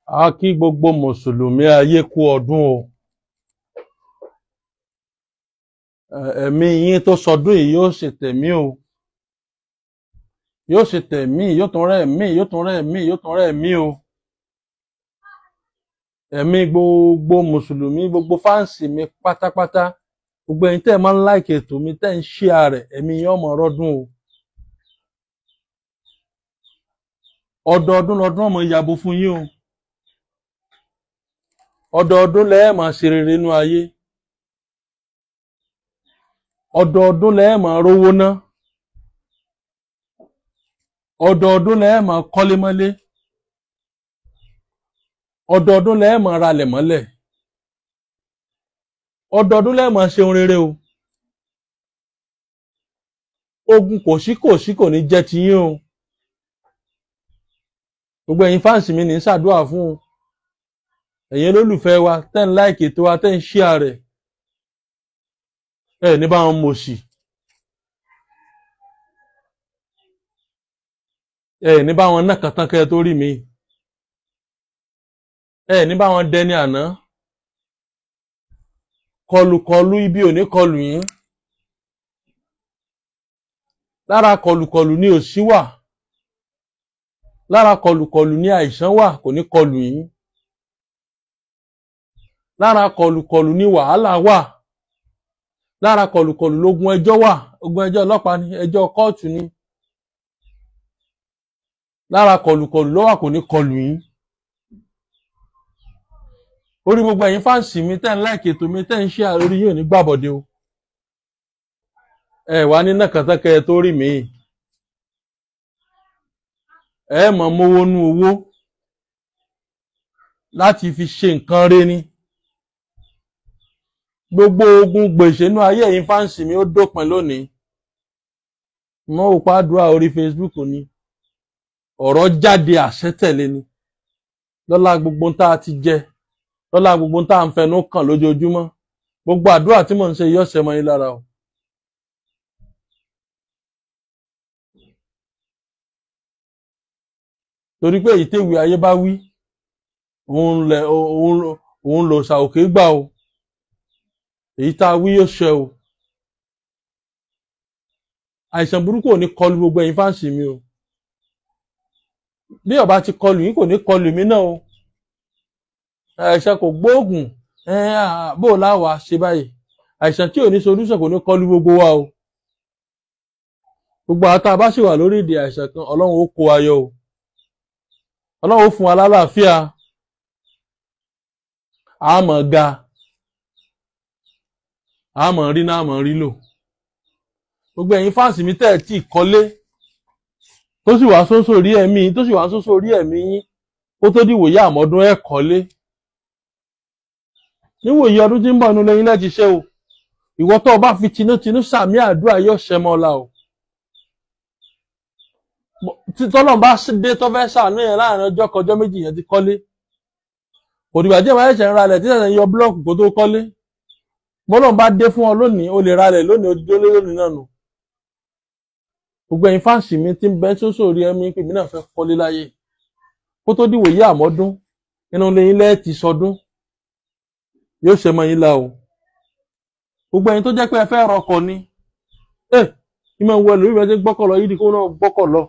A kí gbogbo mùsùlùmí ayé kú ọdún o. Ẹ̀mí yín tó sọdún yìí yóò ṣe tẹ̀mí o, yóò ṣe tẹ̀mí, yóò tún rẹ̀ mí, yóò tún rẹ̀ mí, yóò tún rẹ̀ mí o. Ẹ̀mí gbogbo mùsùlùmí, gbogbo fáǹsì mi pátápátá, gbogbo ẹ̀yin tẹ́ ẹ máa ń láìkè ètò mi, tẹ́ ẹ ń ṣíà rẹ̀, ẹ̀mí yín ọmọ ọrọ́dún o. Ọdọọdún lọdún ọmọ ìyàbò fún yín o. Ọdọọdún lẹ́ẹ̀ máa ṣe rere nínú ayé. Ọdọọdún lẹ́ẹ̀ máa rówó ná. Ọdọọdún lẹ́ẹ̀ máa kọ́lé mọ́lé. Ọdọọdún lẹ́ẹ̀ máa ralẹ̀ mọ́lẹ̀. Ọdọọdún lẹ́ẹ̀ máa ṣe ohun rere o. Ogun kòsíkòsí kò ní jẹ́ tiyín o. Gbogbo ẹ̀yin fáǹsì mi ní ṣàdúrà fún o. Ẹ̀yin olólùfẹ́ wa tẹ́ ń láìkè tó wa, tẹ́ ń ṣíà rẹ̀, ẹ̀ ní bá wọn mọ̀ọ́sì, ẹ̀ ní bá wọn nákàtán kẹ́ tó rí mi, ẹ̀ ní bá wọn dẹni àná. Kọlùkọlù ibi ò ní kọlù yín. Lára kọlùkọlù ní òṣì wà, lára kọlùkọlù ní àìsàn wà, kò ní kọlù yín. Lára kọlùkọlù ní wàhálà wà, lára kọlùkọlù lógun ẹjọ́ wà, ogun ẹjọ́ ọlọ́pàá ni, ẹjọ́ kóòtù ni. Lára kọlùkọlù ló wà, kò ní kọlù yín. Orí gbogbo ẹ̀yin fáǹsì mi tẹ́ ń láìkè ètò mi, tẹ́ ń ṣe àlórí yóò ní gbàbọ̀dé o. Ẹ wà ní nàkàtàkẹ́ tó rí mi. Ẹ mọ̀ mówó nú owó láti fi ṣe nǹkan rere ni. Gbogbo ogun gbèsè inú ayé ẹ̀yin fáǹsì mi ó dópin lónìí. Mo ò pàdúrà orí Facebook ni, ọ̀rọ̀ jáde àṣẹ tẹ̀lé ni. Lọ́lá gbogbo tá a ti jẹ, lọ́lá gbogbo tá a ń fẹnu kàn lójoojúmọ́, gbogbo àdúrà tí mò ń ṣe yóò ṣẹ mọ́ yín lára o. Torí pé èyí téwì ayé bá wí, òun lò ṣàòkè gbà o. Èyí tá a wí yóò ṣẹ o. Àìsàn burúkú ò ní kọlù gbogbo ẹ̀yin fáǹsì mi o. Bí ó bá ti kọlù yín, kò ní kọlù mi náà o. Àìsàn kò gbóògùn, bó o láwàá ṣe báyìí. Àìsàn tí ò ní solúsàn kò ní kọlù gbogbo wa o. Gbogbo àwọn tá a bá sì wà lórí ìdè àìsàn kan, Ọlọ́run ó kó wa yọ o. Ọlọ́run ó fún wa lálàáfíà. A mọ̀ ga, a mọ̀ rí náà, mọ̀ rí lò. Gbogbo ẹ̀yin fáǹsì mi tẹ́ ẹ̀ tí kọ́lé, tó sì wá sóńsó rí ẹ̀mí, tó sì wá sóńsó rí ẹ̀mí yín, kó tó dìwòye àmọ́dún ẹ̀ kọ́lé. Níwòye ọdún tí ń bọ̀ nínú lẹ́yìn láti ṣe o. Ìwọ tó o bá fi tinútinú sàmì àdúrà yóò ṣẹ mọ́ ọ̀la o. Tọ́lọ́n bá dé tó fẹ́ sàánú yẹn láàrin ọjọ́ kan ọjọ́ méjì yẹn ti kọ́lé. Òdìgbà jẹ́ ìwà ẹ̀ṣẹ̀ ń ralẹ̀ tí ẹ̀ṣẹ̀ ń yọ búlọ́ọ̀kù kó tó kọ́lé. Bọ́lọ́n bá dé fún ọ lónìí, o lè ralẹ̀ lónìí, o dúró lónìí náà nù. Gbogbo ẹ̀yin fáǹsì mi ti ń bẹ́ sósò rí ẹ̀mí pé èmi náà fẹ́ kọ́lé láyé. Kó tó dìwòye àmọ́dún, inú ilé yín lẹ́ẹ̀tì sọdún, yóò ṣe mọ́ yín la o. Gbogbo ẹ̀yin tó jẹ́ pé ẹ fẹ́ rọkọ̀ ni, ìmọ̀ ìwọ ẹlòmíì bẹ́ẹ̀ ti gbọ́kọ̀ lọ yídì kó náà gbọ́kọ̀ lọ.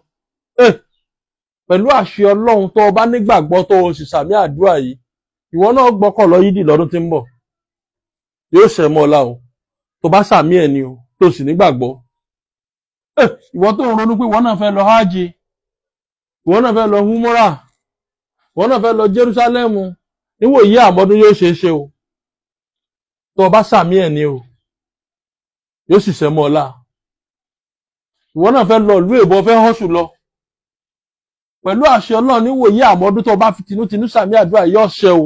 Pẹ̀lú àṣẹ Ọlọ́run tó o bá nígbàgbọ́ tó o sì sàmì àdúrà yìí, ìwọ náà gbọ́kọ̀ lọ yídì lọ́dún tí ń bọ̀. Yóò ṣe mọ́ ọ la o. Tó bá sàmì ẹ̀ ni o, tó sì nígbàgbọ́. Ìwọ tó ń ronú pé ìwọ náà fẹ́ lọ hájì, ìwọ náà fẹ́ lọ húmúrà, ìwọ náà fẹ́ lọ Jerúsálẹ́mù, níwòyí àmọ́dún yóò ṣe é ṣe o. Tó o bá sàmì ẹ̀ ni o, yóò sì ṣe mọ́ ọ la. Ìwọ náà fẹ́ lọ ìlú èbó, fẹ́ họ́sù lọ. Pẹ̀lú àṣẹ Ọlọ́run níwòyí àmọ́dún tó o bá fi tinútinú sàmì àdúrà yóò ṣe o.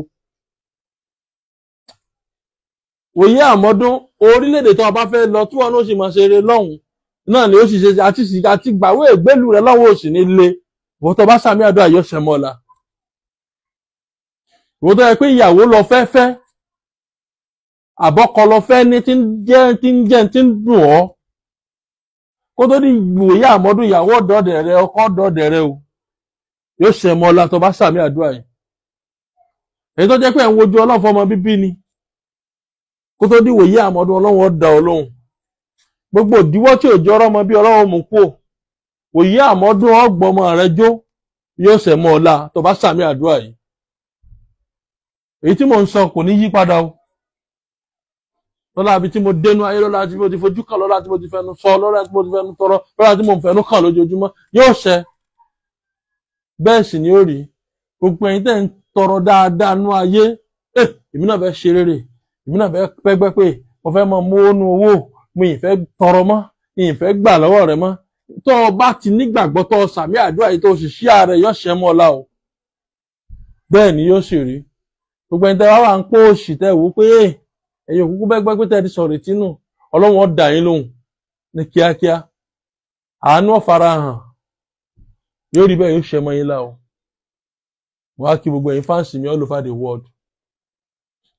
Wòye àmọ́dún, orílẹ̀-èdè tó o bá fẹ́ lọ tí wọn ó sì máa ṣe eré lọ́hùn náà ni ó sì ṣe àti gbàwé ìgbélú rẹ lọ́wọ́ òsì ní le. Ìwọ tó bá sàmì àdúrà yóò ṣẹ mọ́ ọ̀la. Ìwọ tó yẹ pé ìyàwó lọ fẹ́ fẹ́, àbọ́kọ lọ fẹ́ ní tí ń jẹ́ tí ń jẹ́ tí ń dùn ọ́. Kó tó di wòye àmọ́dún, ìyàwó ọ̀dọ́dẹ̀ rẹ, ọkọ ọ̀dọ́dẹ̀ rẹ o. Yóò ṣẹ mọ́ ọ̀la tó bá sàmì àdúrà yìí. Èyí tó jẹ́ pé ẹ̀ ń wojú Ọlọ́run fọmọ bíbí ni, kó tó dìwò yí àmọ́dún Ọlọ́run ó dá ọ lóhùn. Gbogbo ìdíwọ́ tí òjò ọrọ́mọ bí Ọlọ́run mú kú òyí àmọ́dún ọgbọ́mọ rẹ jó yóò ṣẹ̀ mọ́ ọ̀la tó bá sàmì àdúrà yìí. Èyí tí mò ń sọ kò ní yí padà o. Lọ́la àbí tí mo dénú ayé, lọ́la tí mo ti fojú kàn, lọ́la tí mo ti fẹnu sọ, lọ́la tí mo ti fẹnu tọrọ, lọ́la tí mo ń fẹnu kàn lójoojúmọ́ yóò ṣẹ. Bẹ́ẹ̀ sì ni ó rí. Gbogbo ẹ̀yin tẹ́ ń tọrọ dáadáa nú ayé, èmi náà fẹ́ ṣe rere, èmi náà fẹ́ pẹ́gbẹ́ pé mo fẹ́ mọ mówó nú owó, mo ì fẹ́ tọrọ mọ́, ì fẹ́ gbà lọ́wọ́ rẹ mọ́. Tó o bá ti nígbàgbọ́ tó o sàmì àdúrà yìí tó o sì ṣí ààrẹ yóò ṣẹ mọ́ ọ̀la o. Bẹ́ẹ̀ ni yóò sì rí. Gbogbo ẹni tẹ́ wá wà ń pò òṣì tẹ́ wò ó pé ẹ̀yin òkúkú bẹ́gbẹ́ pé tẹ́ ti sọ̀rọ̀ ìtínú, Ọlọ́run ó dá yín lóhùn ní kíákíá. Àánú ó farahàn, yóò rí bẹ́ẹ̀, yóò ṣẹ mọ́ yín lá o. Wọ́n á kí gbogbo ẹ̀yin fáǹsì mi all over the world.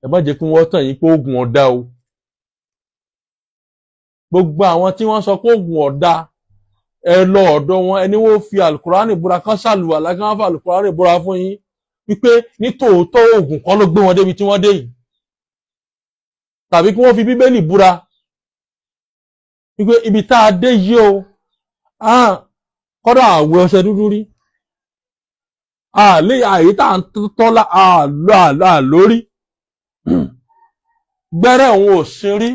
Ẹ má jẹ́ kí wọ́n tàn yín pé oògùn ọ̀dà o. Gbogbo àwọn tí wọ́n sọ pé oògùn ọ̀dà, ẹ lọ ọ̀dọ̀ wọn, ẹni wọ́n fi alukurani búra kán ṣàlùwàlá kán fi alukurani búra fún yín wípé ní tòótọ́ oògùn kọ́ ló gbé wọn débi tí wọ́n dé yìí. Tàbí kí wọ́n fi bíbélì búra wípé ibi tá a dé yìí o, kọ́dà àwẹ̀ ọṣẹ dúdú rí, àlè àyè tá à ń tọ́lá àlọ́ àlórí gbẹ́rẹ́ òun ò sin rí,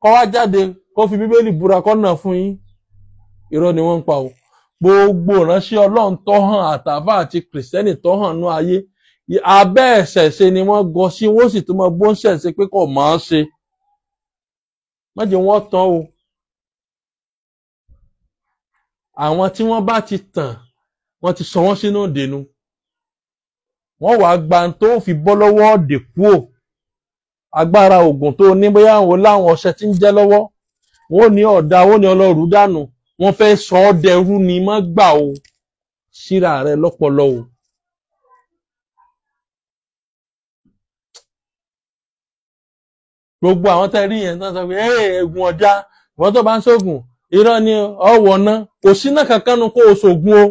kọ́ wá jáde kó fi bíbélì búra kọ́ náà fún yín. Irọ́ ni wọ́n ń pa o. Gbogbo ìránṣẹ́ Ọlọ́run tó hàn àtàfà àti kìrìsìtẹ́nì tó hàn nú ayé, abẹ́ ẹ̀ṣẹ̀ ṣe ni wọ́n gọ sí, wọ́n sì tún mọ bó ń ṣẹ̀ṣẹ̀ pé kò máa ń ṣe. Má jẹ́ wọ́n tán o. Àwọn tí wọ́n bá ti tàn, wọ́n ti sọ wọ́n sínú òdenu. Wọ́n wàá gba tó fi bọ́ lọ́wọ́ ọ̀dẹ̀ kúò. Agbára oògùn tó ní bóyá àwọn láwọn ọṣẹ tí ń jẹ́ lọ́wọ́, wọ́n ní ọ̀dà, wọ́n ní ọlọ́run dànù. Wọ́n fẹ́ sọ ọ́ dẹrú ni, má gbà o. Síra rẹ lọ́pọlọ o. Gbogbo àwọn tẹ́ rí yẹn tán sọ pé ẹ̀gùn ọ̀dà, ìwọ́n tó bá ń ṣoògùn irọ́ ni ọ̀wọ̀ ná, kò síná kankan nu kó o ṣoògùn o.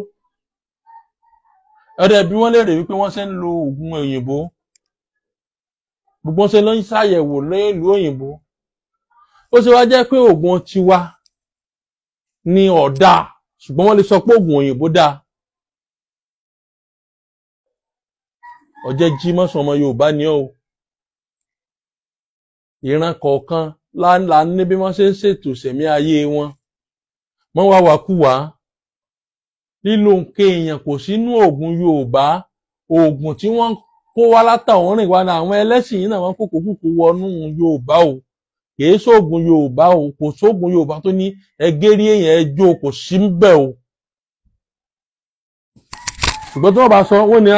Ọ̀dẹ̀ bí wọ́n lè rè wípé wọ́n ṣe ń lo oògùn òyìnbó, gbogbo ṣe ló ń ṣàyẹ̀wò nílùú òyìnbó. Ó ṣe wá jẹ́ pé oògùn tiwa ni ọ̀dà, ṣùgbọ́n wọ́n lè sọ pé oògùn òyìnbó dáa. Ọ̀jẹ̀ jí mọ́sàn ọmọ Yorùbá ni ó. Ìran kọ̀ọ̀kan là ní bí wọ́n ṣe ń ṣètò ìṣẹ̀mí ayé wọn. Mọ́ wá wá kú wá. Lílo nǹkan èèyàn kò sínú oògùn Yorùbá. Oògùn tí wọ́n kó wá látàwọn rìn wá ní àwọn ẹlẹ́sìn yìí náà wọ́n kókò kúkú wọnú Yorùbá o. Kìí sóògùn Yorùbá o, kò sóògùn Yorùbá tó ní ẹgẹ́rí èèyàn ẹjọ́ kò sí ń bẹ̀ o. Ṣùgbọ́n tí wọ́n bá sọ wọ́n ní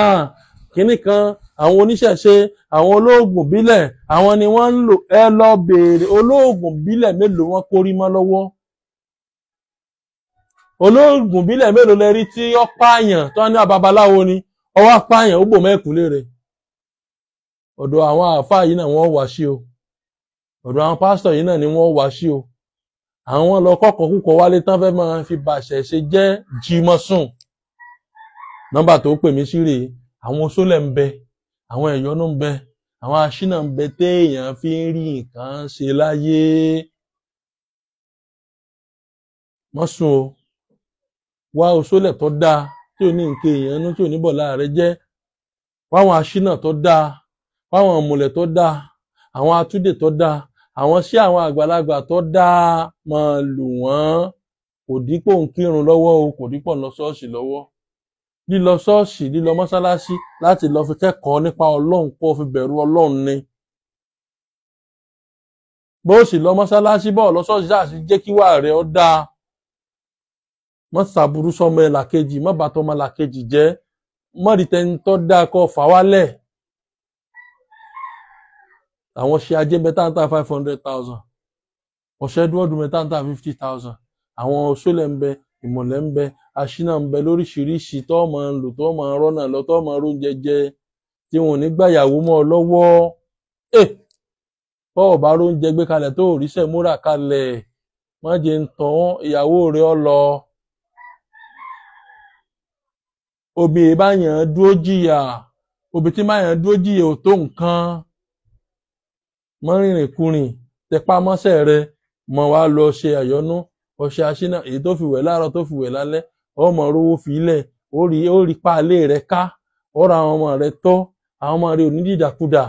kínní kan àwọn oníṣẹ̀ṣe, àwọn olóògùn bílẹ̀, àwọn ni wọ́n ń lò. Ẹ lọ béèrè olóògùn bílẹ̀ mélòó wọn kórí mọ́ lọ́wọ́. Olóògùn bílẹ̀ mélòó lẹ rí tí ó pààyàn tó ní babaláwo ni, ó wá pààyàn ó bò mẹ́kúnlé rẹ̀. Ọ̀dọ̀ àwọn àáfàá yìí náà wọ́n wá sí o. Ọ̀dọ̀ àwọn pásítọ̀ yìí náà ni wọ́n wá sí o. Àwọn lọ kọ́kọ́ kúkọ wálé tán fẹ́ máa fi bàṣẹ̀ ṣe jẹ́ jímọ̀sùn. Nọ́mbà tó pè mí sí rèé, àwọn oṣólẹ̀ ń bẹ, àwọn ẹ̀yọ́nú ń bẹ, àwọn aṣínà ń bẹ téèyàn fi ń rí nǹkan ṣe láyé. Mọ́sùn o, wá oṣólẹ̀ tó dáa tí ò ní nǹkan èèyàn inú tí ò ní bọ̀ láàrẹ jẹ́, wá àwọn aṣínà tó dáa, wá àwọn ọ̀mùlẹ̀ tó dáa, àwọn atúndè tó dáa, àwọn sí àwọn àgbàlagbà tó dáa, máa lù wọ́n. Kò dípò ń kírun lọ́wọ́ o, kò dípò ń lọ ṣọ́ọ̀ṣì lọ́wọ́. Lílọ ṣọ́ọ̀ṣì, lílọ mọ́ṣáláṣí láti lọ fi kẹ́kọ̀ọ́ nípa Ọlọ́run kó fi bẹ̀rù Ọlọ́run ni. Bó sì lọ mọ́ṣáláṣí, bó lọ ṣọ́ọ̀ṣì ṣáà sì jẹ́ kí wà rẹ̀ ó dáa. Má ṣàbùrú sọmọ ẹ̀ làkejì, má bàtọ́ ọmọ làkejì jẹ́, má rí tẹni tó dáa kó fà wálẹ̀. Àwọn ṣe ajé mẹ́tàntà 500,000, ọ̀ṣẹ́ dúọ́dún mẹ́tàntà 50,000. Àwọn oṣólẹ̀ ń bẹ, ìmọ̀lẹ̀ ń bẹ, aṣínà ń bẹ lóríṣiríṣi tó máa ń lò, tó máa ń rọ́nà lọ, tó máa ń róúnjẹ jẹ, tí wọn ò ní gbàyàwó mọ́ ọ lọ́wọ́. Bọ́ọ̀ bá róúnjẹ gbé kalẹ̀ tó ò ríṣẹ́ múra kalẹ̀, má jẹ́ ń tàn ìyàwó rẹ̀ ọ lọ. Obìnrin bá yàn án dúró jìyà, Òbí tí máa yàn dúró jìyà ò tó nǹkan. Mọ́ rìnrìn kurìn, tẹpá mọ́ṣẹ́ rẹ, mọ́ wá lọ ṣe àyọnú, ọṣẹ aṣínà, èyí tó fi wẹ̀ láàárọ̀ tó fi wẹ̀ lálẹ́, ọmọ rówó fi ilẹ̀, ó rí páálé rẹ ká, ó ra àwọn ọmọ rẹ tọ́, àwọn ọmọ rẹ ò ní dìdàkudà.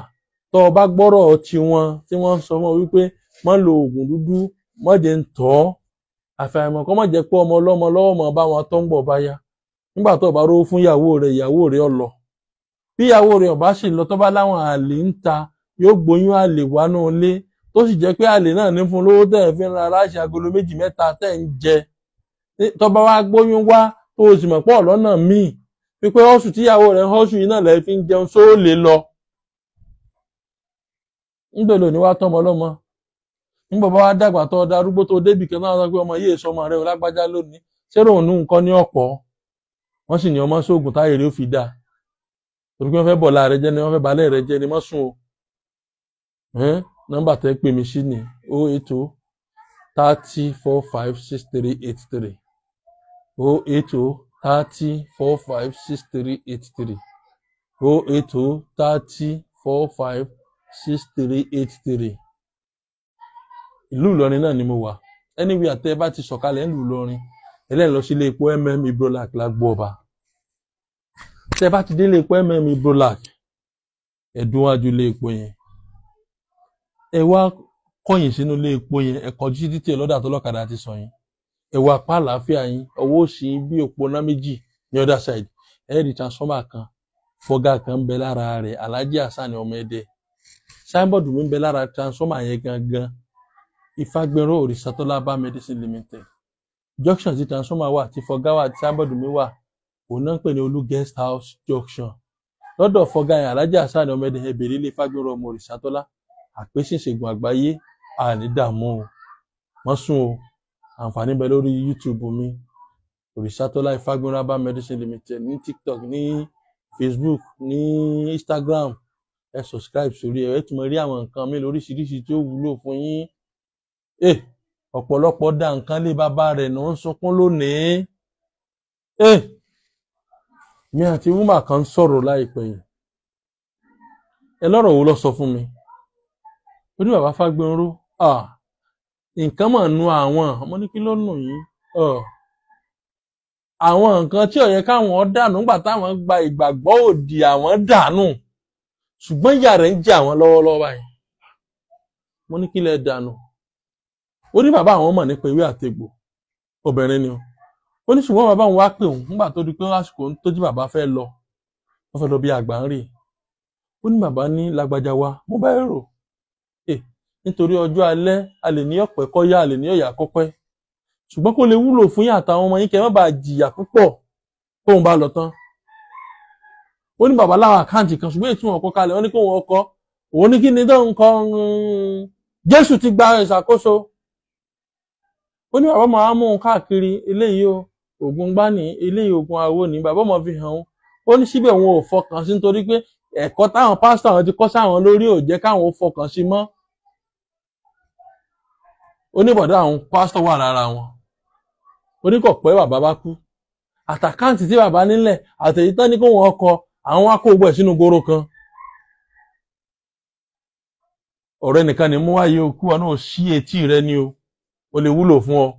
Tọ́ ọ bá gbọ́rọ̀ tiwọn tí wọ́n ń sọ fún ọ wípé má lo oògùn dúdú, má jẹ́ ń tọ́, àfàìmọ̀ kọ́ má jẹ́ pé ọmọ ọlọ́mọ lọ́wọ́ mọ̀ bá wọn tọ́ ń bọ̀ bá yá. Nígbà tó o bá rówó fún ìyàwó rẹ, ìyàwó rẹ ọ lọ. Bí ìyàwó rẹ ọba sì lọ, tó bá láwọn àlè ń ta, yóò gbóyún àlè wánú ilé, tó sì jẹ́ pé àlè náà ní fún lówó tẹ̀ fi ń ra aláṣẹ agolo méjì mẹ́ta tẹ̀ ń jẹ. Tó bá wá gbóyún wá, tó o sì mọ̀ pọ̀ lọ́nà míì wípé ọ̀sùn tíyàwó rẹ̀ ọ̀sùn yìí náà lẹ́ fi ń jẹun sóòlè lọ. Nígbà lò ní wá tọ́mọ lọ́mọ. Nígbà bá wá dàgbà tó darúgbó tó débì kan náà sọ pé ọmọ yìí sọmọ rẹ ò lágbájá lónìí. Ṣé ròhùn nǹkan ní ọ̀pọ̀? Wọ́n sì ní ọmọ sóògùn táyé rẹ̀ ó fi dáa. Torí pé wọ́n fẹ́ bọ̀lá rẹ jẹ́ ni wọ́n fẹ́ balẹ̀ rẹ jẹ́ ni mọ́ sùn o. Nọ́mbà tẹ́ pè mí sí ni 080 30 45 63 83. 080 30 45 63 83. 080 30 45 63 83. Ìlú Ìlọrin náà ni mo wà. Anyway, àtẹ bá ti sọ̀kalẹ̀ ńlú Ìlọrin, ẹlẹ́yìn lọ sí ilé epo MM Ibrolac lágbo ọba. Tẹ́ bá ti dé ilé epo MM Ibrolac, ẹ̀dùn wájú ilé epo yẹn. Ẹ wá kọ̀yìn sínú ilé epo yẹn, ẹ kọjú sí títì ọlọ́dà tó lọ́kadà ti sọ yín. Ẹ wá apá àlàáfíà yín, ọwọ́ òsì bí òpó ná méjì ní other side. Ẹ rí transformer kan, fọ́gà kan ń bẹ lára rẹ̀, Alhaji Hasan ọmọ Ẹdẹ. Signboard mi ń bẹ lára transformer yẹn gangan. Ifágbénró Òrìṣàtọ́lá Herbal Medicine Limited. Junction tí transformer wà, tí fọ́gà wà, tí signboard mi wà, òun náà ń pè ní Olú Guest House Junction. Lọ́dọ̀ fọ́gà yẹn, Alhaji Hasan ọmọ Ẹdẹ, ẹ bèrè ilé Ifágbénró ọmọ Òrìṣàtọ́lá. Àpèsè ìṣègùn àgbáyé, àní dààmú o, wọ́n sùn o. Àǹfààní bẹ lórí YouTube mi, Òrìṣàtọ́lá Ifágbénró Herbal Medicine Limited, ní TikTok, ní Facebook, ní Instagram. Ẹ subscribe sórí ẹ, ẹ tún máa rí àwọn nǹkan mi lóríṣiríṣi tí ó wúlò fún yín. Ọ̀pọ̀lọpọ̀ dá nǹkan lé bàbá rẹ̀ náà ń sunkún lónìí. Mi àti wúmà kan ń sọ̀rọ̀ láìpẹ́ yìí. Ẹ lọ́rọ̀ wo ló sọ fún mi? Ó ní bàbá Fágbénró, nǹkan mà nu àwọn. Ọmọ ní kí ló nù yín? Àwọn nǹkan tí ó yẹ káwọn dànù nígbà táwọn gba ìgbàgbọ́ òdì àwọn dànù. Ṣùgbọ́n ìyà rẹ̀ ń jẹ àwọn lọ́wọ́lọ́wọ́ báyìí. Mo ní kí lẹ dànù? Ó ní bàbá àwọn mọ̀ nípa ewé àtegbò, obìnrin ni o. Ó ní ṣùgbọ́n bàbá òun wá pè òun nígbà tó di pé lásìkò tó jí bàbá fẹ́ lọ, wọ́n fẹ́ lọ bí àgbà ń rè. Ó ní bàbá ní lágbájá wa, mo bá èrò. Nítorí ọjọ́ alẹ́, a lè ní ọ̀pẹ́ kọ́yá, a lè ní ọ̀yà kọ́pẹ́. Ṣùgbọ́n kó lè wúlò fún yín àtàwọn ọmọ yín kẹ́ má bàa jìyà púpọ̀ tóun bá lọ tán. Ó ní bàbá láwọn àkáǹtì kan, ṣùgbọ́n ètò wọn kọ kalẹ̀, wọ́n ní kó wọn kọ. Òun ní kí ni tó ń kọ, Jésù ti gba ìṣàkóso. Ó ní bàbá máa mú un káàkiri, eléyìí o, ògùn gbá ní, eléyìí ògùn àwo ní, bàbá máa fi hàn ún. Ó ní síbẹ̀ wọn ò fọkàn sí nítorí pé ẹ̀kọ́ táwọn pásítọ̀ àwọn ti kọ́ sáwọn lórí ò jẹ́ káwọn ó fọkàn sí mọ́. Ó ní bọ̀dá àwọn pásítọ̀ wà lára wọn. Ó ní kò pẹ́ bàbá bá kú. Àtàkáǹtì tí bàbá nílẹ̀ àtẹ̀yí tán ní kó wọn kọ, àwọn wá kó gbogbo ẹ̀ sínú goro kan. Ọ̀rẹ́ nìkan ni mú wáyé o, kí wọn náà ṣí etí rẹ ni o, ó lè wúlò fún ọ.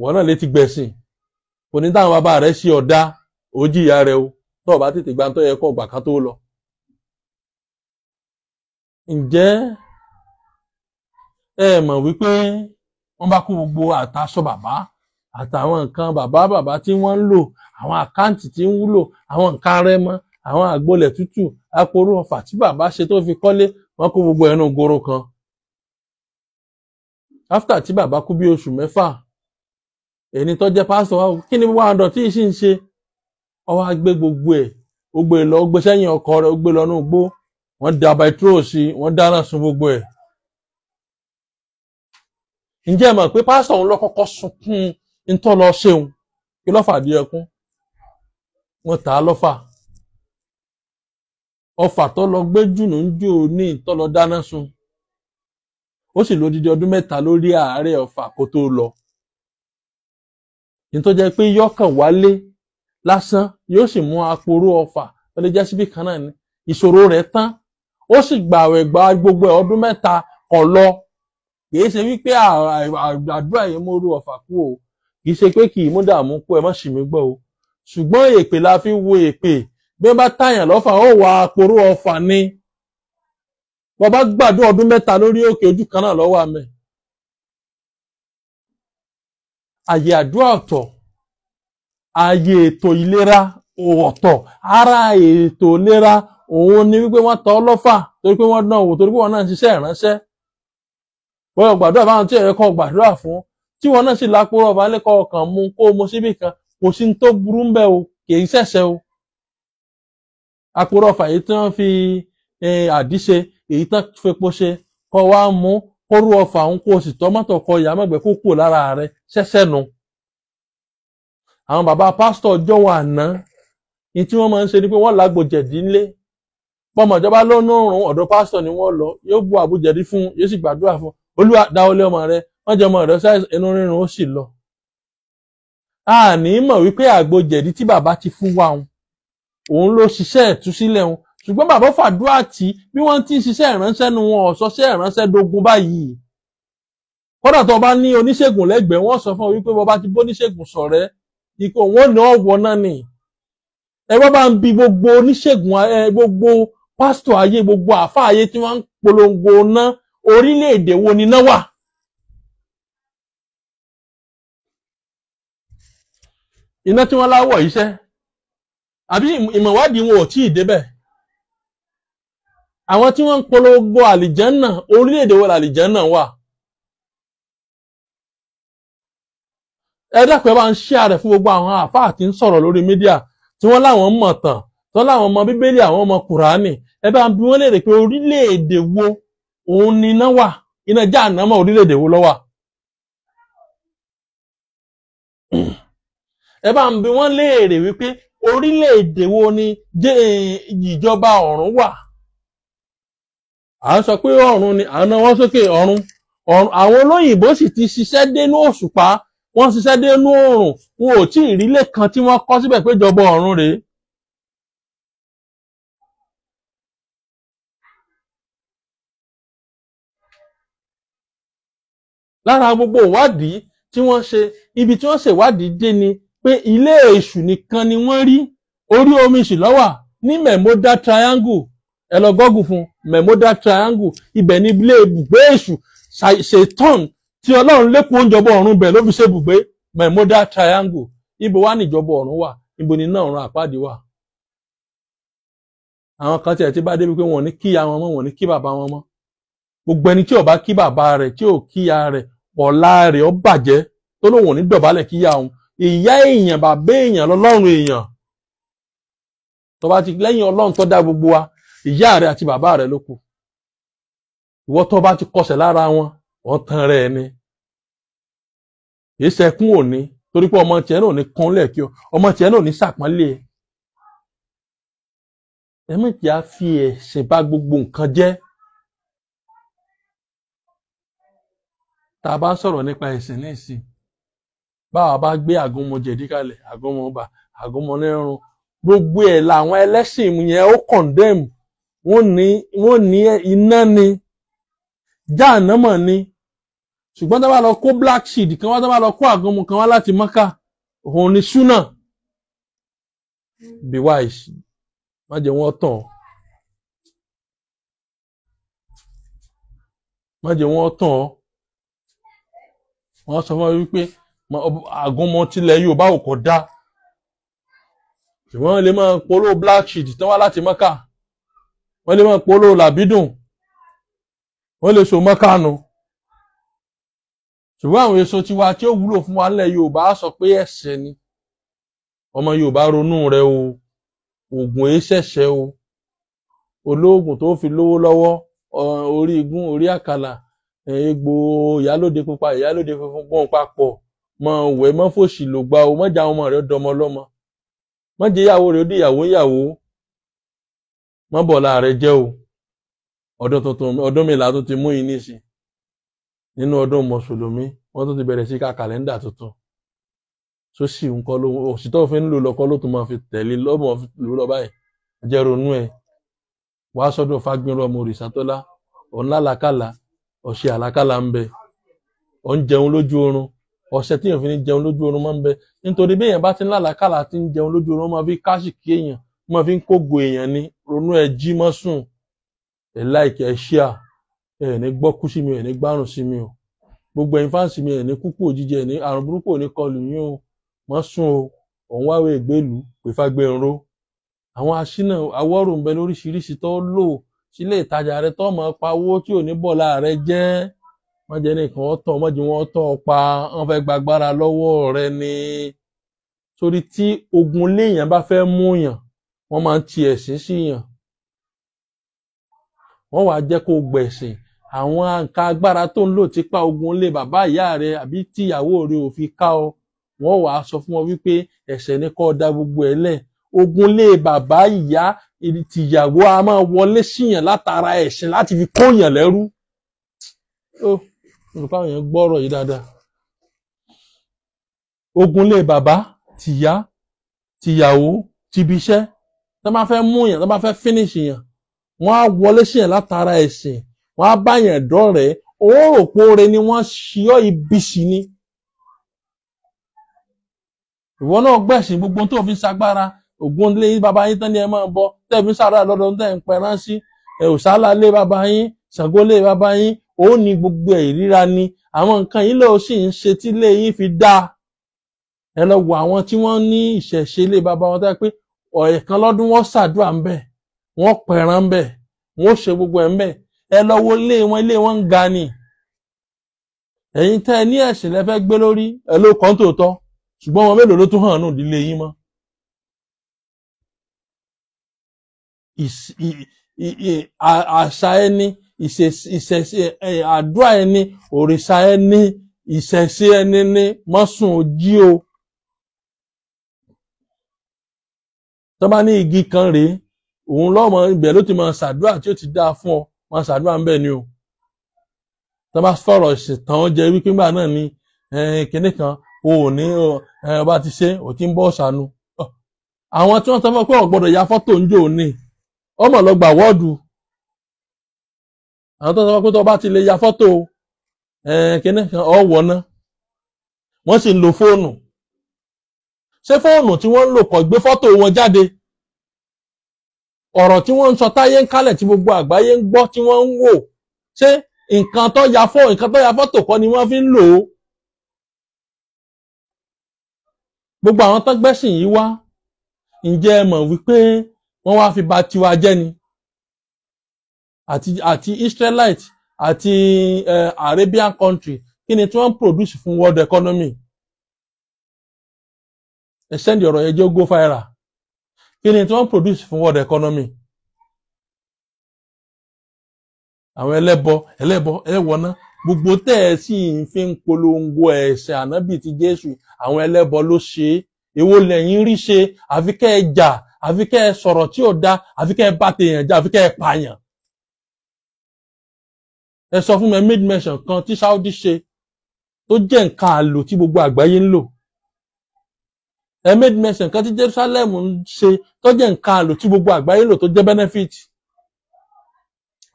Wọn náà lè ti gbẹ̀sìn. Kò ní táwọn bàbá rẹ ṣe ọ̀dá, ó jìyà rẹ o, tó o bá tètè gba tó yẹ kó gbà ká tó lọ. Ǹjẹ́ ẹ mọ̀ wípé wọ́n bá kó gbogbo àtàṣọ bàbá àtàwọn nǹkan bàbá bàbá tí wọ́n ń lò, àwọn àkáǹtì tí ń wúlò, àwọn nǹkan rẹmọ, àwọn àgbolẹ̀ tútù, aporó ọfà tí bàbá ṣe tó fi kọ́lé, wọ́n kó gbogbo ẹnu goro kan. After tí bàbá kú bí oṣù mẹ́fà, ẹni tó jẹ́ pásítọ̀ wa, kí ni wàá dọ̀ tí ì sì ń ṣe? Ó wá gbé gbogbo ẹ̀, ó gbé lọ, ó gbé sẹ́yìn ọkọ rẹ̀, ó gbé lọ ní igbó, wọ́n da bẹtiró sí, wọ́n dáná sun gbogbo ẹ̀. Ǹjẹ́ ẹ mọ̀ pé pásítọ̀ òun ló kọ́kọ́ sunkún ntọ́ lọ ṣeun? Kí ló fà dí ẹkún? Wọ́n tà á lọ́fà. Ọfà tó lọ gbé jùnú ń jò ní tó lọ dáná sun. Ó sì lódidi ọdún mẹ́ta lórí àárẹ̀ ọfà kó tó lọ. Ní tó jẹ́ pé yọkàn wálé lásán yóò sì mú aporó ọfà Ó lè jẹ́ síbí kan náà ni. Ìṣòro rẹ̀ tán, ó sì gbààwẹ̀ gba gbogbo ẹ̀ ọdún 3 kọ̀ lọ. Kìí ṣe wípé àdúrà yìí mú rú ọ̀fà kú o, kìí ṣe pé kìí mú dààmú kú, ẹ má ṣì mí gbọ́ o. Ṣùgbọ́n èpè la fi wo èpè. Bí wọ́n bá tàyàn lọ́fà, ó wà àpòrò ọ̀fà ni. Wọ́n bá gbàdúrà ọdún 3 lórí òkè, ojú kan náà lọ́wọ́ àmẹ́. Àyè àdúrà ọ̀tọ̀, àyè ètò ìlera ọ̀tọ̀. Ara ètò ìlera òun ni wípé wọ́n tọ́ lọ́fà torí pé wọ́n dán wò, torí pé wọ́n náà ń ṣiṣẹ́ ìránṣẹ́. Bọ́yọ̀ gbàdúrà báwọn tí ẹ̀rẹ́ kọ́ gbàdúrà fún, tí wọ́n náà sì lápòrò ọba lẹ́kọ̀ọ́ kan mú kó mu síbì kan, kò sí ní tó burú ń bẹ́ o, kì í ṣẹ̀ṣẹ̀ o. Àpòrò ọfà èyí tí wọ́n fi àdí ṣe, èyí tán fepo ṣe, kọ́ wá mú kóró ọfà òun kó o sì tọ́ mọ́tò kọ ìyá mọ̀gbẹ́ kó kúrò lára rẹ̀ ṣẹ̀ṣẹ̀ nu. Àwọn bàbá pásítọ̀ jọ̀wọ́ àná ní tí wọ́n máa ń ṣe ni pé wọ́n lágbo jẹ̀dí ńlé. Bọ́mọ ìjọba lónú òrùn, ọ̀dọ̀ pásítọ̀ ni wọ́n lọ, yóò bu àbújẹ̀dí fún, yóò sì gbàdúrà fún. Olúwa dáwọ́lé ọmọ rẹ, wọ́n jẹ́ ọmọ rẹ ṣáà inú rírun ó sì lọ. A ní mọ̀ wípé àgbo jẹ̀dí tí bàbá ti fún wa òun ló ṣiṣẹ́ ìtúsílẹ̀ òun. Ṣùgbọ́n bàbá fàdúrà tí bí wọ́n ti ń ṣiṣẹ́ ìránṣẹ́ nu wọn ọ̀ṣọ́ṣẹ́ ìránṣẹ́ dogun báyìí. Kódà tó bá ní oníṣègùn lẹ́gbẹ̀ẹ́, wọ́n sọ fún ọ wípé bàbá ti bóníṣègùn ṣọ̀rẹ́, ikú wọn ní ọ̀wọ́ náà nì. Ẹ bá bá ń bi gbogbo oníṣègùn, gbogbo pásítọ̀ ayé, gbogbo àfáà ayé tí wọ́n ń polongo ná, orílẹ̀-èdè wo ni náà wà? Iná tí wọ́n láwọ̀ iṣẹ́, àbí ìmọ̀wádìí wọn ò tí ì débẹ̀. Àwọn tí wọ́n ń polongo àlìjánà, orílẹ̀-èdè wo làlìjánà wà? Ẹ dákun, ẹ bá ń ṣí ààrẹ fún gbogbo àwọn àfáà tí ń sọ̀rọ̀ lórí mídíà, tí wọ́n láwọn mọ̀ tàn, tí wọ́n láwọn mọ Bíbélì, àwọn mọ Kùránì. Ẹ bá ń bi wọ́n léèrè pé orílẹ̀-èdè wo òun ni iná wà? Iná Jáànámọ̀ orílẹ̀-èdè wo ló wà? Ẹ bá ń bi wọ́n léèrè wípé orílẹ̀-èdè wo ni ìjọba ọ̀run wà? À ń sọ pé ọ̀run ni, à ń náwó sókè ọ̀run. Àwọn olóyìnbó sì ti ṣiṣẹ́ dénú òṣùpá, wọ́n ṣiṣẹ́ dénú oòrùn, wọn ò tí ì rí ilé kan tí wọ́n kọ́ síbẹ̀ pé ìjọba ọ̀run rèé. Lára gbogbo ìwádìí tí wọ́n ṣe, ibi tí wọ́n ṣèwádìí dé ni pé ilé èṣù nìkan ni wọ́n rí. Orí omi sì ló wà ní Bermuda Triangle. Ẹ lọ gọ́gù fún Bermuda Triangle, ibẹ̀ ni ilé ibùgbé èṣù ṣètọ́n tí Ọlọ́run lékun oúnjọba ọ̀run bẹ̀ ló fi ṣe ibùgbé. Bermuda Triangle, ibo wá níjọba ọ̀run wà? Ibo ni náà ọ̀run àpáàdé wà? Àwọn kan tiẹ̀ ti bá débi pé wọn ò ní kí ìyá wọn mọ́, wọn ò ní kí bàbá wọn mọ́. Gbogbo ẹni tí ò bá kí bàbá rẹ̀, tí ò kí ìyá rẹ̀, ọ̀la rẹ̀ ó bàjẹ́, tó lóun ò ní dọ̀bálẹ̀ kíyà òun. Ìyá èèyàn, bàbá èèyàn lọ́lọ́run èèyàn. Tó bá ti lẹ́yìn Ọlọ́run tó dá gbogbo wa, ìyá rẹ̀ àti bàbá rẹ̀ ló kù. Ìwọ tó bá ti kọsẹ̀ lára wọn, wọ́n tan rẹ̀ ni. Kì í ṣẹkún òní, torí pé ọmọ tiẹ̀ náà ò ní kúnlẹ̀ kí ọ, ọmọ tiẹ̀ náà ò ní ṣàpọ́nlé ẹ. Ẹ má jẹ́ á fi ẹ̀sìn bá gbogbo nǹkan jẹ́. Tá a bá sọ̀rọ̀ nípa ẹ̀sìn nísìn, báwa bá gbé àgúnmu jẹ̀dí kalẹ̀, àgúnmu ọba, àgúnmu onírun, gbogbo ẹ̀ làwọn ẹlẹ́sìn yẹn ó condemn. Wọ́n ní iná ni, Jáànámọ̀ ni. Ṣùgbọ́n tá bá lọ kó black seed kan wá, tá bá lọ kó àgúnmu kan wá láti Mọ́kà, òun ni súnà. Be wise, má jẹ́ wọ́n tàn, má jẹ́ wọ́n tàn. Wọ́n sọ fún mi wípé àgúnmu tilẹ̀ Yorùbá ò kò dá, ṣùgbọ́n wọ́n lè máa polówó black seed tán wá láti Mọ́kà, wọ́n lè máa polówó làbídùn, wọ́n lè so Mọ́kà nù. Ṣùgbọ́n àwọn èso tiwa tí ó wúlò fún wa nílẹ̀ Yorùbá á sọ pé ẹ̀ṣẹ̀ ni. Ọmọ Yorùbá ronú rẹ o, oògùn èé ṣẹ̀ṣẹ̀ o. Olóògùn tó fi lówó lọ́wọ́, orí igun, orí àkàlà, egbò ìyálóde pupa, ìyálóde funfun gbọ́n papọ̀, mọ wẹ̀, mọ́ fòṣì lò gba o, mọ́jà ọmọ rẹ dọmọ lọ́mọ, mọ́jẹ́ ìyàwó rẹ ó di ìyàwó ìyàwó, mọ́ bọ̀lá rẹ jẹ́ o. Ọdún tuntun, ọdún mìíràn tó ti mú yìí nísìn nínú ọdún mùsùlùmí, wọ́n tún ti bẹ̀rẹ̀ sí ká kàlẹ́ndà tuntun. Sósì nǹkan ló òsì tó fi ń lò lọ́kọ́ ló tún máa fi tẹ̀lé lọ́mọ lò lọ báyìí. Jẹ́ ronú ẹ̀ wàá sọ́dọ̀ Fágbénró ọmọ Òrìṣàtọ́lá. Òun lálàkàlà, ọ̀sẹ̀ àlàkàlà ń bẹ. Òun jẹun lójú oorun, ọ̀sẹ̀ tí èèyàn fi ní jẹun lójú oorun máa ń bẹ. Nítorí bí èèyàn bá ti ń lálàkàlà tí ń jẹun lójú oorun, máa fi káṣìkí èèyàn, máa fi ń kógo èèyàn ni. Ronú ẹ, jí mọ́ sùn. Ẹ láìkẹ́, ẹ ṣíà. Ẹ ní gbọ́ kú sí mi, ẹ ní gbárùn sí mi o. Gbogbo ẹ̀yin fáǹsì mi, ẹ ní kúkú òjijì, ẹ ní àrùn burúkú ò ní kọlù yín o. Mọ́ sùn o. Òun wáwé ìgbélú pé Fágbénró. Àwọn aṣínà awọ́rò ń bẹ lóríṣiríṣi tó lò sílé ìtajà rẹ tó mọ̀ pa owó tí ò ní bọ̀lá rẹ jẹ́. Wọ́n jẹ́ nìkan ọ̀tọ̀, wọ́n jẹ́ wọ́n tọ́ ọ pa, wọ́n fẹ́ gbàgbára lọ́wọ́ rẹ ni. Torí tí ogun léèyàn bá fẹ́ mú yàn, wọ́n máa ń ti ẹ̀sìn sí yàn. Wọ́n wàá jẹ́ kó gbẹ̀sìn. Àwọn nǹkan agbára tó ń lò tipa ogun lé bàbá ìyá rẹ àbí tíyàwó rẹ ò fi ká ọ. Wọ́n wàá sọ fún wọn wípé ẹ̀ṣẹ̀ ni kó da gbogbo ẹ̀ lẹ̀. Ogun lé bàbá ìyá tìyàwó a máa wọlé síyàn látara ẹ̀sìn láti fi kóyàn lẹ́rú. Ó olùkọ́ àwọn èèyàn gbọ́rọ̀ yìí dáadáa. Ogun lé bàbá tìyá tìyàwó tìbíṣẹ́ tó bá fẹ́ mú yàn, tó bá fẹ́ finish yàn, wọ́n á wọlé síyàn látara ẹ̀sìn, wọ́n á bá yàn dọ́rẹ̀ẹ́. Ó rò pé oore ni wọ́n ṣí ọ́, ibi sì ni. Ìwọ náà gbẹ̀sìn gbogbo tó fi ń sagbára. Ògún lé bàbá yín tán ni ẹ máa bọ, tẹ́ fi ń sàrà lọ́dọ̀ tẹ́ ń pẹran sí. Ẹ ò sálà lé bàbá yín, Ṣàngó lé bàbá yín, ó ní gbogbo ẹ̀ ìríra ni. Àwọn nǹkan yìí ló sì ń ṣe tí lé yín fi dáa. Ẹ lọ wo àwọn tí wọ́n ní ìṣẹ̀ṣe lé bàbá wọn, tẹ́ pé ọ̀ẹ̀kan lọ́dún wọ́n ṣàdúrà ń bẹ̀, wọ́n pẹran ń bẹ̀, wọ́n ṣe gbogbo ẹ̀ ń bẹ̀. Ẹ lọ wo ilé wọn, ilé wọn ń ga ni. Ẹ̀yin tẹ́ ẹ ní ẹ̀sìn lẹ fẹ́ gbé lórí, ẹ ló kàn tòótọ́, ṣùgbọ́n wọn mélòó ló tún hàn nù ìdílé yín mọ́? Àṣà ẹni, ìṣẹ̀ṣe, àdúrà ẹni, òrìṣà ẹni, ìṣẹ̀ṣe ẹni ní mọ́sùn ojí o. Tó bá ní igi kan rèé, òun lọ́mọ ibẹ̀ ló ti máa ṣàdúrà tí ó ti dáa fún ọ, máa ṣàdúrà ń bẹ̀ ni o. Tó bá fọ̀rọ̀ ìṣìtàn jẹ wípé ńgbà náà ni kinní kan o ò ní ọba ti ṣe, ò ti ń bọ́ ṣàánú. Àwọn tí wọ́n sọ fún ọ pé ò gbọ́dọ̀ ya fọ́tò ń jò ní, ọmọ lọ gbà wọ́ọ̀dù. Àwọn tó sọ pé tó bá ti lè ya fọ́tò kinní kan ọ̀wọ́ ná, wọ́n sì ń lo fóònù. Ṣé fóònù tí wọ́n ń lò kò gbé fọ́tò wọn jáde? Ọ̀rọ̀ tí wọ́n ń sọ táyé ń kálẹ̀ tí gbogbo àgbáyé ń gbọ́ tí wọ́n ń wò, ṣé nǹkan tó ya fọ́tò kọ́ ni wọ́n fi ń lò ó? Gbogbo àwọn tó gbẹ́sìn yìí wá, ǹjẹ́ ẹ mọ̀ wípé wọ́n wá fi ba tiwa jẹ́ ni? Àti Israelite àti Arabian country, kí ni tí wọ́n ń produce fún world economy? Ẹ sẹ́ndì ọ̀rọ̀ yẹn jẹ́ go viral. Kí ni tí wọ́n ń produce fún world economy? Àwọn ẹlẹ́bọ ẹlẹ́bọ ẹlẹ́wọ̀ná, gbogbo tẹ́ ẹ sì ń fi ń polongo ẹ̀sìn ànábì ti Jésù, àwọn ẹlẹ́bọ ló ṣe é. Èwo lẹ́yìn rí ṣe? Àfi kẹ́ ẹ jà, àfi kẹ́ ẹ sọ̀rọ̀ tí ò da, àfi kẹ́ ẹ bá tèèyàn jà, àfi kẹ́ ẹ pààyàn. Ẹ sọ fún mi made mention kan tí Saudi ṣe tó jẹ́ nǹkan àlò tí gbogbo àgbáyé ń lò. Ẹ made mention kan tí Jerusalem ń ṣe tó jẹ́ nǹkan àlò tí gbogbo àgbáyé ń lò tó jẹ́ benefit.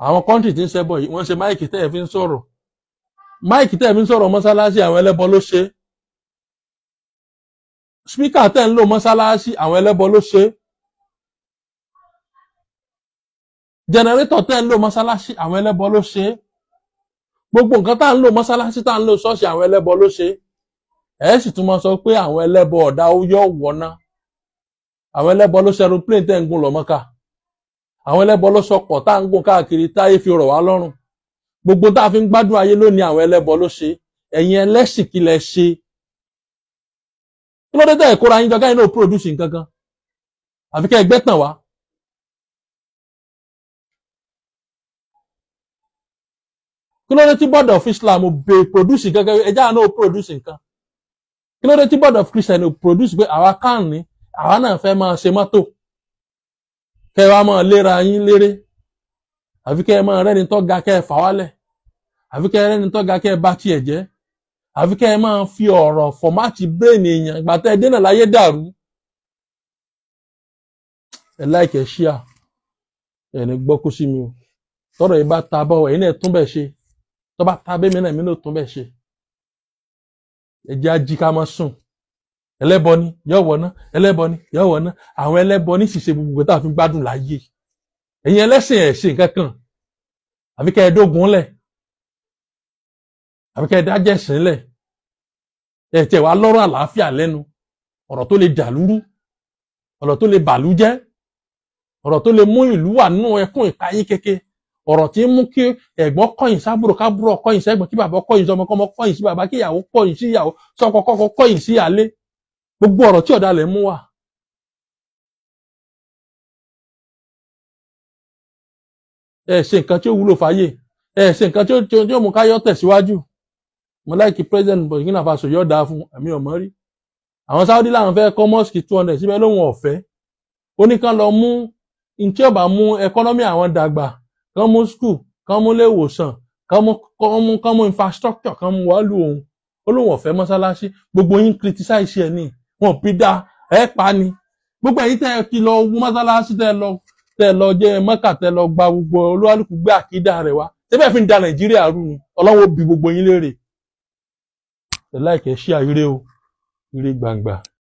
Àwọn country tí ń ṣẹbọ yìí, wọ́n ṣe máìkì tẹ́ ẹ fi ń sọ̀rọ̀. Máìkì tẹ́ ẹ fi ń sọ̀rọ̀ mọ́sálásí, àwọn ẹlẹ́bọ ló ṣe. Spíkà tẹ́ ń lò mọ́sálásí, àwọn ẹlẹ́bọ ló ṣe. Jẹnẹrétọ̀ tẹ́ ń lò mọ́sálásí, àwọn ẹlẹ́bọ ló ṣe. Gbogbo nǹkan tá ń lò mọ́sálásí, tá ń lò ṣọ́ọ̀ṣì, àwọn ẹlẹ́bọ ló ṣe. Ẹ sì tún máa sọ pé àwọn ẹlẹ́bọ ọ̀dà ó yọ̀ wọ̀ná. Àwọn ẹlẹ́bọ ló ṣe aeroplane tẹ́ ń gùn lọ Mọ́kà. Àwọn ẹlẹ́bọ ló sọkọ̀ tá ń gùn káàkiri táyé fi rọ̀ wá lọ́rùn. Gbogbo tá a fi ń gbádùn ayé lónìí, àwọn ẹlẹ́bọ ló ṣe. Ẹ̀yin ẹlẹ́sìn kí lẹ ṣe? Kí ló dé tẹ́ ẹ̀ kóra yín jọ káyìn náà produce nǹkan kan? Àfi kẹ́ ẹ gbẹ́tàn wá. Kí ló dé tí Board of Islam ò bè produce nǹkan kan? Ẹja náà ò produce nǹkan. Kí ló dé tí Board of Christian ò produce pé àwa kàn ní, àwa náà fẹ́ máa ṣe mọ́tò? Kẹ́ ẹ wá máa léra yín léré. Àfi kẹ́ ẹ máa rẹ́ni tó ga kẹ́ ẹ fà wálẹ̀. Àfi kẹ́ ẹ rẹ́ni tó ga kẹ́ ẹ bá tiẹ̀ jẹ́. Àfi kẹ́ ẹ máa fi ọ̀rọ̀ fọ̀mátì bírèèni èèyàn ìgbà tẹ́ ẹ dènà láyé dàrú. Ẹ like, ẹ share. Ẹ ní gbọ́ kú sí mi o. Tọ́rọ̀ yìí bá ta bọ́, ẹ̀yin náà tún bẹ̀ ṣe. Tọ́ bá ta bẹ́ẹ̀ mi náà, èmi náà tún bẹ̀ ṣe. Ẹ jẹ́ ají ká má sùn. Ẹlẹ́bọ ni yóò wọ̀ ná, ẹlẹ́bọ ni yóò wọ̀ ná. Àwọn ẹlẹ́bọ ní ṣìṣe gbogbo tá a fi gbádùn láyé. Ẹ̀yin ẹlẹ́sìn ẹ̀ ṣe nǹkan kan. Àbí kẹ́ ẹ dógun lẹ̀. Àbí kẹ́ ẹ dájẹ̀sìn lẹ̀. Ẹ tiẹ̀ wá lọ́rọ̀ àlàáfíà lẹ́nu. Ọ̀rọ̀ tó lè dàlúrú, ọ̀rọ̀ tó lè bàlú jẹ́, ọ̀rọ̀ tó lè mú ìlú wà nínú ẹkún ìpayín keke, ọ̀rọ̀ tí ń mú kí ẹ̀gbọ́n kọ̀yìn sábúrò, kábúrò kọ̀yìn sẹ́gbọ̀n, kí bàbá kọ̀yìn sọmọ, kọ́mọ kọ̀yìn sí bàbá, kí ìyàwó kọ̀yìn sí ìyàwó, sọ́kọ kọ́kọ́ kọ̀yìn sí ìyálé. Gbogbo ọ̀rọ̀ tí ọ̀dà lè mú wá. Ẹ ṣe nǹkan tí ó wúlò fáyé, ẹ ṣe nǹkan tí ó mú káyọ̀ tẹ̀síwájú. Mo láìkí president Burkina Faso, yóò dáa fún ẹ̀mí ọ̀mọ́ rí. Àwọn Saudi làwọn fẹ́ kọ́ mosque 200 síbẹ̀, lóhun ọ̀fẹ́. Ó ní kán lọ mú ntí ó bá mú economy àwọn dàgbà, kán mú school, kán mú iléèwòsàn, kán mú infrastructure, kán mú wàá lù òun. Ó lóun ọ̀fẹ́ mọ́sálásí. Gbogbo yín criticize ẹ̀ ní wọn bí dá ẹ pa ni. Gbogbo ẹ̀yin tẹ́ ẹ ti lọ wú mọ́sálásí, tẹ́ ẹ lọ jẹ́ Mẹ́kà, tẹ́ ẹ lọ gba gbogbo olúwalùkù gbé àkídà rẹ̀ wá, síbẹ̀ fi ń da Nàìjíríà rú ni. Ọlọ́wọ́ bí gbogbo yín léèrè. Ẹ like, ẹ share. Ire o, ire gbàngbà.